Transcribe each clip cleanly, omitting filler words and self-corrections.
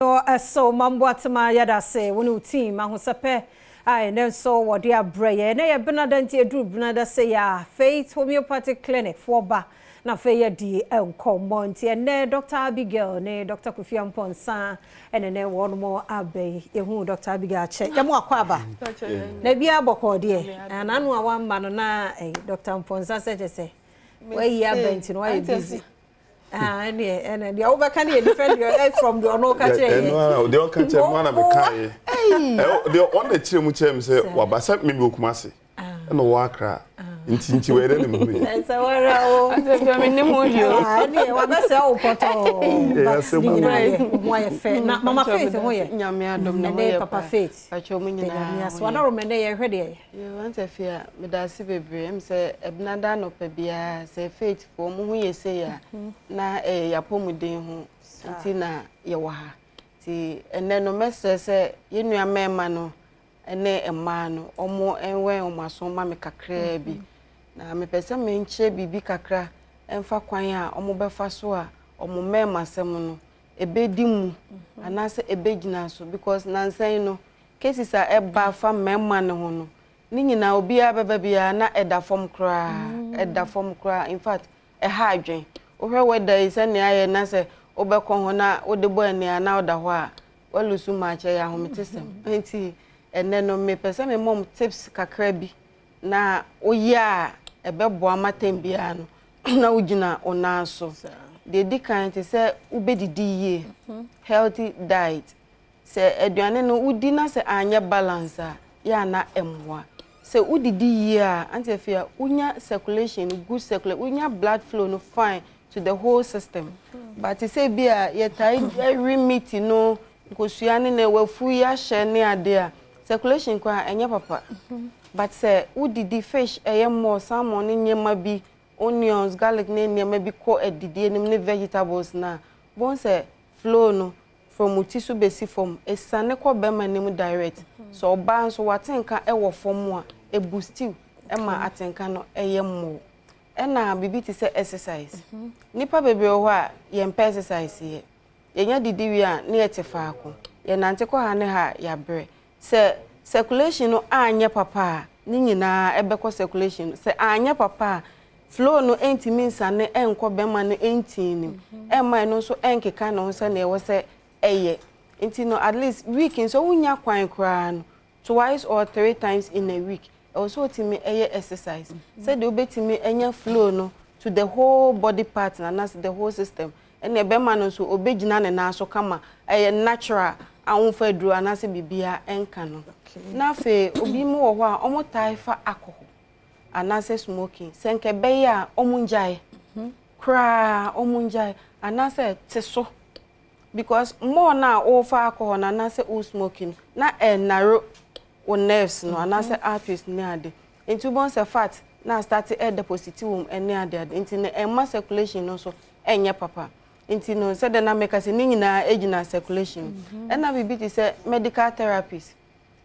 No so. Mamboatema, yɛda wo ne wo team ahosɛpɛ a ɛnɛ nso wɔde abrɛ yɛ. Ɛnɛ yɛ Benada, nti ɛduru Benada sɛ yɛ a, Faith Homeopathic Clinic foɔ ba na afei yɛdi nkɔmmɔ. Nti ɛnɛ Dr Abigail ne Dr Kofi Ampɔnsa ɛne ne wɔn mo abɛyi. Yɛhu Dr Abigail akyɛ, yɛmo akɔ aba na ebi abɔkɔ deɛ ananu a wamma no na Dr Mpɔnsa sɛ kyɛ sɛ wayi aba, nti no wayɛ busy. Ah, ɛneɛ ɛnɛ deɛ wobɛka no yɛ different deɛ from deɛ ɔno ka kyerɛ yɛ. Ɛno ara deɛ ɔka kyerɛ mu ana meka yɛ. Deɛ ɔna kyerɛ mu kyerɛ mu sɛ waba sɛ mimi wɔ Kumase ɛna ɔwɔ Akra, nti wɔyɛ dɛ ne mu yɛ. Ɛsɛ wɔrɛ o. Asɛ mi ni mu yi o. Ɛneɛ wabɛsɛ wo pɔtɔɔ, but ne nyinaa yɛ ho ayɛ fɛ na Mama Faith ho yɛ. Nyame adom ne ho ɛne yɛ. Papa Faith. Patro mu nyinaa. Nyame ase wadaro mɛ nɛ yɛhwɛ deɛ. Yo, ante fie a, meda ase bebree. Sɛ Ɛbenada anɔpa biara sɛ Faith foɔ mo ho yɛ sei a, na ɛyɛ yɛapɔmuden ho nti na yɛwɔ ha. Nti ɛnɛ no mɛsrɛ sɛ yɛn nua mmarima no ne mmaa no, ɔmo nwɛn ɔmo aso ma me kakraa bi, na mepɛ sɛ menkyerɛ biribi kakra ɛmfa kwan a ɔmo bɛfa so a ɔmo mmarima asɛm no ɛbɛdi mu anaasɛ ɛbɛgyina so, because nansan no cases a ɛba fa mmarima no ho no ne nyinaa, obiara bɛba biara na ɛda fam koraa, ɛda fam koraa. In fact, ɛha adwen. Wohwɛ wɛda yi sɛnea ayɛ na sɛ wobɛkɔ ho na wode bɔ ani a na woda hɔ a walusu maakyɛ, yɛ ahometesɛm. Nti ɛnɛ no mepɛ sɛ memmɔ mo tips kakra bi na woyɛ a ɛbɛboa ma tɛm biara no na wogyina wo nan so. Deɛ di kan te sɛ wobɛdidi yie, healthy diet. Sɛ aduane no wodi na sɛ anyɛ balance a, yɛ ana ɛmmoa. Sɛ wodidi yie a, ante afei a wonya circulation, good circulation, wonya blood flow no fine to the whole system. But sɛ bi a yɛtae ɛwe meat no, nkosua ne na wafu yi ahyɛ ne ade a, circulation koraa ɛnyɛ papa. But sɛ wodidi fish, ɛyɛ more salmon ne nneɛma bi, onions, garlic ne nneɛma bi kɔ adidie no mu ne vegetables na bɔn sɛ flow no from wo ti so bɛsi fam, esiane kɔ bɛrima anim direct. Sɛ ɔbaa nso watenka ɛwɔ fam a, eboost ɛma atenka no ɛyɛ more. Ɛna biribi te sɛ exercise, nipa bebree wɔ hɔ a yɛmpɛ exercise yɛ. Yɛnya didi wie a ne yɛte faako, yɛnante kɔ ha ne ha, yɛabrɛ. Sɛ circulation no anyɛ papa a, ne nyinaa ɛbɛkɔ circulation no. Sɛ anyɛ papa a, flow no ntumi nsane ɛnkɔ bɛrima no ntin nim, ɛmma ɛno nso ɛnkeka ne ho sɛnea ɛwɔ sɛ ɛyɛ. Nti no at least week nso wonya kwan koraa no, twice or three times in a week, ɛwɔ sɛ wotumi ɛyɛ exercise sɛdeɛ wobɛtumi anya flow no to the whole body part na anaasɛ the whole system. Ɛnna bɛrima no nso obɛgyina ne nan so kama, ɛyɛ natural, ahomfa aduro anaasɛ biribiara ɛnka no. Na afei obi mu wɔ hɔ a ɔmo tae fa alcohol anaasɛ smoking. Sɛ nka ɛbɛyɛ a, ɔmo ngyae koraa, ɔmo ngyae anaasɛ te so, because more na ɔrefa alcohol no anaasɛ ɔre smoking na ɛnarrow wo nerves no anaasɛ arteries ne ade. Nti wobɛhu sɛ fat na start ɛ deposit wɔ mu ɛne ade ade, nti no ɛmma circulation no nso ɛnyɛ papa. Nti no sɛdeɛ na meka sɛ ne nyinaa gyina circulation. Ɛna biribi te sɛ medical therapies,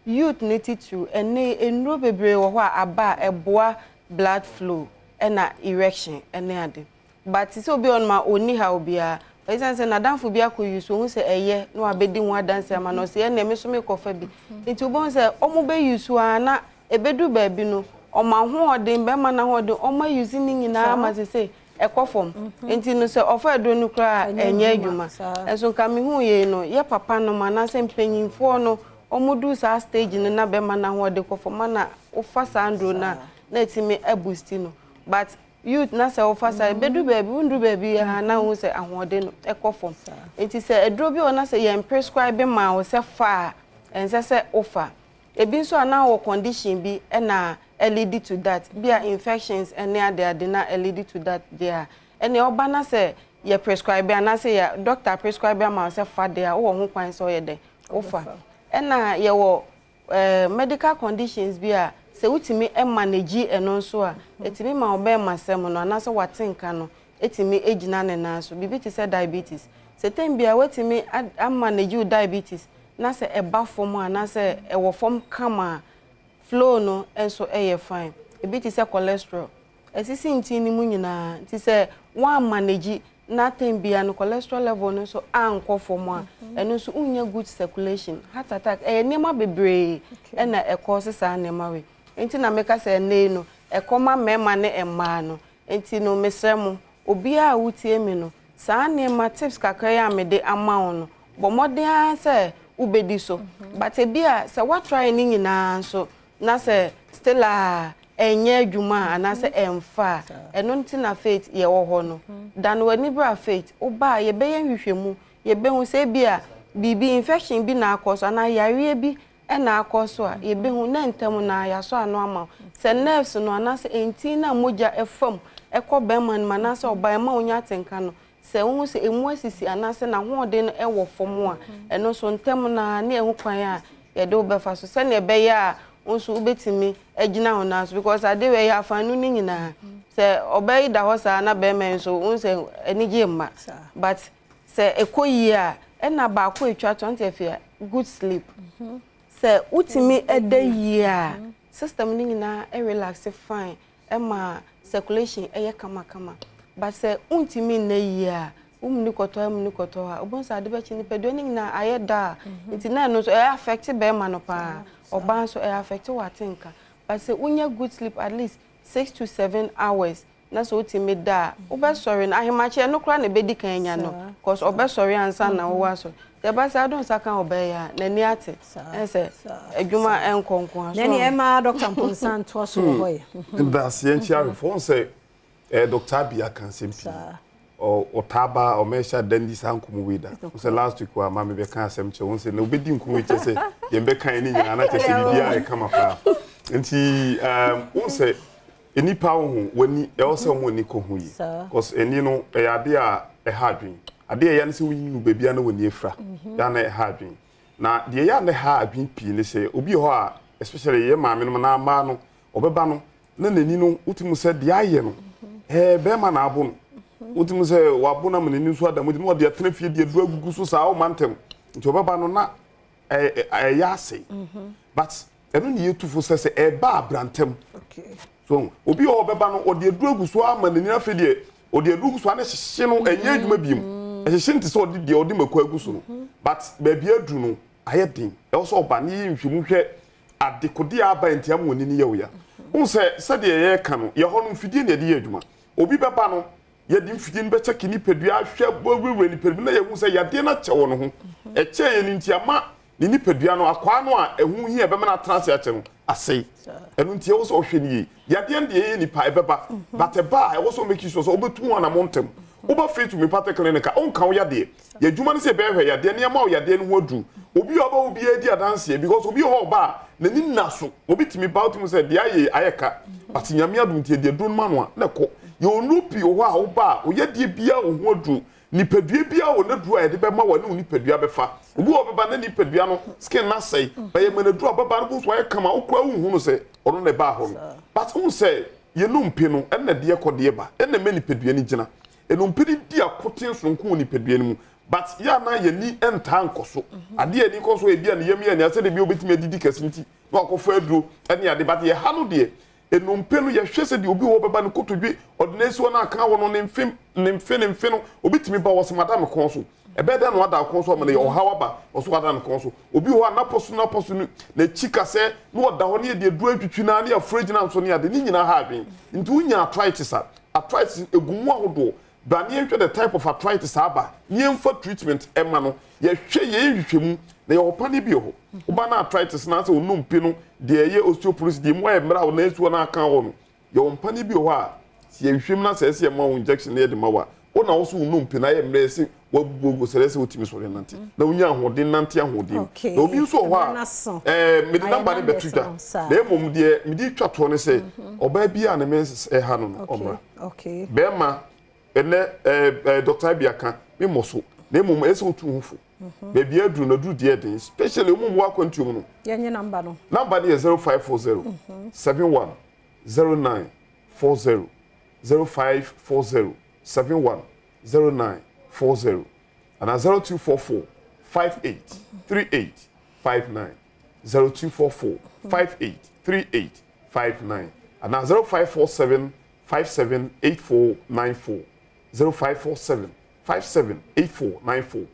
youth ne titiriw, ɛne nnuro bebree wɔ hɔ a aba a ɛboa blood flow ɛna erection ɛne ade. But sɛ obi wɔ nom a ɔnni ha obiara, ɛsiane sɛ n'adamfo bi akɔ yi so ohun sɛ ɛyɛ na wabɛdi ho adanse ama no, ɔsɛ ɛnna ɛmi nso mekɔfa bi. Nti wobɛhu sɛ ɔmo bɛyi so a, na ɛbɛdu baabi no ɔmo ahoɔden, bɛrima n'ahoɔden ɔmo ayi ne nyinaa ama sese ɛkɔ fam. Nti no sɛ ɔfa aduro no koraa, ɛnyɛ adwuma. Ɛnso nka mehu yei no, yɛ papa nom anaasɛ mpanyinfoɔ no, ɔmo du saa stage no na bɛrima n'ahoɔden kɔ fam ana wofa saa nduro no a, na ɛtumi aboost no. But youth na sɛ wofa saa, ɛbɛdu baabi, wondu baabi a na wohu sɛ ahoɔden no ɛkɔ fam. Nti sɛ aduro bi wɔ na sɛ yɛn prescribe ma wo sɛ fa a, ɛnsɛ sɛ wofa. Ebi nso a na wɔ condition bi ɛna ɛlead to that, bi a infections ɛne ade ade na ɛlead to that deɛ a, ɛnea ɔba na sɛ yɛ prescribe anaasɛ yɛ doctor prescribe ama wo sɛ fa deɛ a, wowɔ ho kwan sɛ ɔyɛ dɛ wofa. Ɛna yɛwɔ medical conditions bi a sɛ wotumi manage ɛno nso a, ɛtumi ma wo bɛrima sɛm no anaasɛ wate nka no ɛtumi gyina ne nan so. Biribi te sɛ diabetes, sɛ tɛm bi a watumi amanage wo diabetes na sɛ ɛba fam anaasɛ ɛwɔ fam kama a, flow no nso ɛyɛ fine. Ebi te sɛ cholesterol, ɛsisi ntin no mu nyinaa. Nti sɛ wɔn amanage na tɛm bia no cholesterol level no nso ankɔ fam a, Ɛno nso wonnya good circulation, heart attack, ɛyɛ nneɛma bebree ɛna ɛkɔɔse saa nneɛma wei. Nti na meka sɛ ɛnnɛ yi no, ɛkɔ ma mmarima ne mmaa no. Nti no mesrɛ mo, obiara a wotie me no, saa nneɛma tips kakra yi a mede ama wo no, bɔ mmɔden ara sɛ wobɛdi so. But ebia sɛ woatry ne nyinaa nso na sɛ still a ɛnyɛ adwuma a anaasɛ ɛmfa a, ɛno nti na Faith yɛwɔ hɔ no. Dane w'ani bra Faith, woba a yɛbɛyɛ nhwehwɛmu, yɛbɛhu sɛ ebia biribi, infection bi na akɔ so anaa yareɛ bi na akɔ so a, yɛbɛhu na ntɛm no ara yɛasɔ ano ama wo. Sɛ nerves no anaasɛ ntini no a mogya fa mu kɔ barima no mu anaasɛ ɔbaa ɛma wonya atenka no, Sɛ wohu sɛ emu asisi anaasɛ n'ahoɔden no wɔ fam a, ɛno nso ntɛm no ara ne ɛho kwan a yɛde wo bɛfa so sɛnea ɛbɛyɛ a wo nso wobɛtumi agyina wo nan so because ade wei ɛyɛ afanu no nyinaa. Sɛ ɔbaa yi da hɔ saa na barima yi nso wohu sɛ anigye mma but sɛ ɛkɔ yie a ɛna baako a ɛtwa to ante afei a good sleep. Sɛ wotumi da yie a system no nyinaa relax fine ɛma circulation yɛ kamakama but sɛ wontumi nna yie a womuni kɔtɔ ha muni kɔtɔ ha wobɛhu sɛ ade bɛkye nipadua no nyinaa ayɛ dull nti na ɛno nso ɛyɛ affect bɛrima no paa ɔbaa nso ɛyɛ affect w'atenka but sɛ wonya good sleep at least 6 to 7 hours na sɛ wotumi da a wobɛsɔre no ahemakye ɛno koraa na ɛbɛdi kan anya no cause ɔbɛsɔre ansa na wowɔ asɔre sɛ ɛba sɛ ado nsa ka ɔbɛyɛ a n'ani ate ɛsɛ adwuma ɛnkɔ nko a so. Nani ɛma Dr. Mponsa ntoa so wɔ hɔ yɛ. Ndaseɛ nkyi ahwɛfoɔ wɔn sɛ Dr. Abi aka nsɛm pii ɔtaa ba ɔmɛhyɛ adan di saa nkɔmɔ wei da sɛ last week wa maame bɛka asɛm kyerɛ wɔn sɛ na obɛdi nkɔmɔ yi kyerɛ sɛ yɛn bɛka yɛn ne nyinaa na kyerɛ sɛ biribiara yɛ kama paa nti wɔn sɛ nipa wo ho w'ani ɛwɔ sɛ wɔn ani kɔ ho yi cause ani no ɛyɛ adeɛ a ɛha adwene adeɛ a ɛyɛ ne sɛ woyi no baabi a na w'ani afira yɛ ana ɛha adwene na deɛ ɛyɛ a na ɛha adwene pii ne sɛ obi wɔ hɔ a especially yɛ maame no na mmaa no ɔbɛba no na n'ani no wotumi sɛ deɛ ayɛ no bɛrima na abo no wotumi sɛ wabo no ama n'ani nso ada mu nti na ɔde atena fie deɛ aduru agugu so saa ɔma ntɛm nti ɔbɛba no na ɛyɛ asɛe but ɛno ne yɛtu fo sɛ ɛba abrantam so obi a ɔbɛba no ɔde aduru agu so ama n'ani afei deɛ ɔde aduru gu so a ne hyehye no ɛnyɛ adwuma biem ɛhyehye no te sɛ ɔde deɛ ɔde mako agu so no but baabi aduru no ayɛ den ɛwɔ sɛ ɔba ne yɛ nhwɛmu hwɛ adekode a aba nti ama wɔn ani yɛ wo ya wohu sɛ sɛdeɛ yɛreka no yɛ hɔ no mfidie na yɛde yɛ adwuma obi bɛba no yɛde mfidie no bɛkyɛke nipadua ahwɛ wurawura nipadua na yɛhu sɛ yadeɛ no akyɛ wɔ ne ho ɛkyɛ yɛ no nti ama ne nipadua no akwaa no a ɛho hia ɛbɛma no atena ase akyɛ no asɛe ɛno nti ɛwɔ sɛ ɔhwɛ no yie yadeɛ no deɛ ɛyɛ nipa ɛbɛba but ɛba a ɛwɔ sɛ ɔmake sure sɛ wobɛtu ho anammɔ ntɛm woba Faith Homeopathic Clinic a ɔnka wo yadeɛ yɛ adwuma no sɛ yɛbɛhwɛ yadeɛ nneɛma wo yadeɛ no ho aduru obi a ɔba wo biara di adanseɛ because obi wɔ hɔ ɔba a n'ani nna so obi tumi ba wotumi sɛ deɛ ayɛ ayɛ ka but Nyame adom nti yɛde aduro no ma no a na ɛkɔ yɛ onnuro pii wɔ hɔ a woba a oyɛdeɛ biara wɔ ho aduro nipadua biara wɔ n'aduro a yɛde bɛma wɔ ne wo nipadua bɛfa obi wɔ bɛba na nipadua no skin no asɛe bɛyɛ ma n'aduro a bɛba no bo so ayɛ kama wokora wonhu no sɛ ɔno na ɛbaa hɔ no but wohu sɛ yɛn nnompe no ɛna deɛ kɔ deɛ ba ɛna ɛma nipadua no gyina nnompe no di akoten sononko wɔ nipadua no mu but yɛ ana yɛni ntaa nkɔ so adeɛ ani kɔ so ebi a ne yam yɛ nea sɛdeɛ bi obetumi adidi kɛse nti na wakɔfa aduro ɛne ade but yɛ ha no deɛ nnompe no yɛhwɛ sɛ deɛ obi wɔ bɛba ne kotodwe ɔde n'asi hɔ no aka wɔ no ne mfe ne mfe ne mfe no obi tumi ba wɔ sɛ mada me kɔn so ɛbɛyɛ dɛ na wada kɔn so ama no yɛ ɔhaw aba ɔso wada ne kɔn so obi wɔ hɔ a napɔ so napɔ so no n'akyi kasɛ na ɔda hɔ ne yɛde aduro atwitwi na ne yɛaforo gyina nso ne ade ne nyinaa ha adwen nti wonya arthritis a arthritis egu mu ahodoɔ bra ne yɛnhwɛ the type of arthritis aba ne yɛmfa treatment ɛma no yɛhwɛ yɛn nhwehwɛmu na yɛwɔ paneɛ bi wɔ hɔ woba na arthritis na asɛ onompe no deɛ ɛyɛ osteoporosis deɛ mu ayɛ mmerɛ a wɔn nsuo no aka hɔ no yɛwɔ mpaneɛ bi wɔ hɔ a sɛ yɛhwehwɛ mu na sɛ ɛsɛ yɛma wo injection na yɛde ma wo a wo na wo so wo nnompe na ayɛ mmerɛ sɛ wabubu ogu sɛ ɛsɛ wotumi sɔre nante na wonya ahoɔden nante ahoɔden mu na obi nso wɔ hɔ a mede number no bɛto dwa na mmom deɛ mede twa toɔ ne sɛ ɔbaa bi a ne menses ɛha no no ɔmmra bɛrima ɛnɛ Dr. Abiaka me mmɔ so na mmom ɛsɛ wotu ho fo baabi aduru na aduru deɛ den especially wɔn mu wɔ akwantuo mu no yɛnyɛ number no number no yɛ 0540 71 09 40 0540 71 09 40 ana 0244 58 38 59 0244 58 38 59 ana 0547 57 84 94 0547 57 84 94.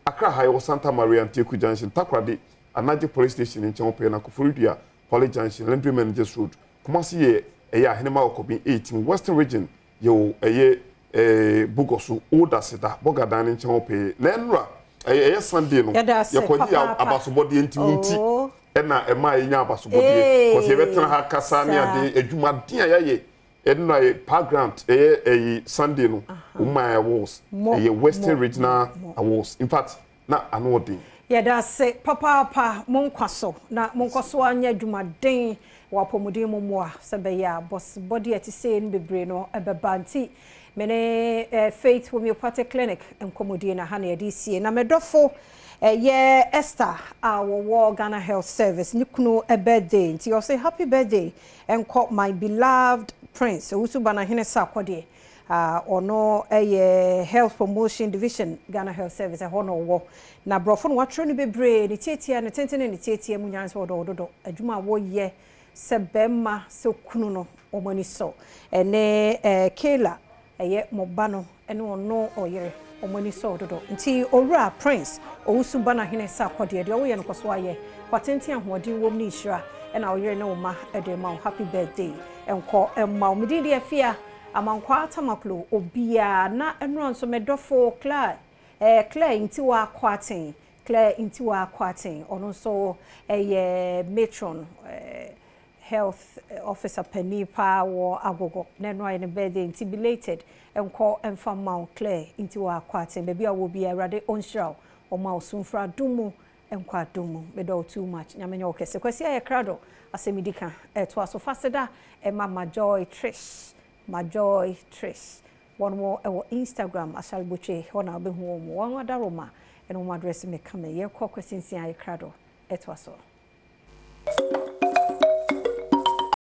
Accra ha yɛwɔ Santa Maria Antieku Junction, Takoradi, Anagye Police Station nkyɛn hɔ pɛɛ na Koforidua, Poly Junction, Lendri Managers Road, Kumasi yɛ ɛyɛ Ahenema Ɔkɔben 18, Western Region yɛwɔ ɛyɛ eh, Bogoso, Old Aseda, Bɔgadan no nkyɛn hɔ pɛɛ. Na ɛnora, ɛyɛ ɛyɛ Sunday no, Yɛda ase yɛkɔgye papaapa. abasobɔdeɛ nti wo nti Oh. ɛna ɛma yɛnya abasobɔdeɛ. Kɔsɛ yɛbɛtena ha kasa ne Saa. ade, adwumaden a yɛayɛ ɛnora yɛ Pa Grant, ɛyɛ ɛyi Sunday no, wɔn maa awards, Mo, ɛyɛ Western mo, Regional mo. Awards. In fact, na ano ɔden. Yɛda ase papaapa. Mo nkwa so na monkɔ so anyɛ adwumaden wɔ apɔmuden mu mmoa sɛ bɛyɛ a bɔde a ɛte sei no bebree no ɛbɛba. Nti me ne Faith Homeopathic Clinic nkɔmmɔdie na ha na yɛde sie. Na medɔfo ɛyɛ Esther a wɔwɔ Ghana Health Service ne kunu birthday, nti ɔsɛ happy birthday ɛnkɔ my beloved Prince Owusu Banahene Sarkodie. Ɔno ɛyɛ Health Promotion Division, Ghana Health Service, ɛhɔ na ɔwɔ. Na borɔfo no watwerɛ no bebree, ne tietia ne tenten ne tietia mu nyansa ɔdɔ ɔdodo adwuma a wɔyɛ sɛ bɛrima sɛ kunu no wɔn ani sɔ. Ɛne Kayla ɛyɛ mo ba no ɛne ɔno ɔyere wɔn ani sɔ dodo. Nti Owura Prince Owusu Banahene Sarkodie, deɛ ɔwoyɛ no kɔ so ayɛ kwatenten, ahoɔden wɔm ne nhyira ɛna ɔyere ne wo ma ɛde ma wo. Happy birthday nkɔ ɛma wo. Medin deɛ Afia Amankwa Tamaklo obiara. Na ɛnora nso medɔfo Claire, Claire Ntiwa Kwaten, Claire Ntiwa Kwaten, ɔno nso ɛyɛ matron, health officer panin paa wɔ Agogo, na ɛno ayɛ ne birthday, nti belated nkɔ mfa ma wo, Claire Ntiwa Kwaten. Baabi a wɔ biara, Awurade ɔnhyira wo, ɔma wo so mfra adom mu nkɔ adom mu. Medɔ wo too much. Nyame nyɛ wo kɛse. Kwasi ayɛ krado asɛm di ka ɛtoa so faseda ɛma Majoy Trish, Majoy Trish, wɔn mo ɛwɔ Instagram ahyalebotwe hɔ na wobɛhu wɔn mu, wɔn adaroma ɛne wɔn address. Meka me yɛkɔ Kwasi Nsia ayɛ krado ɛtoa so.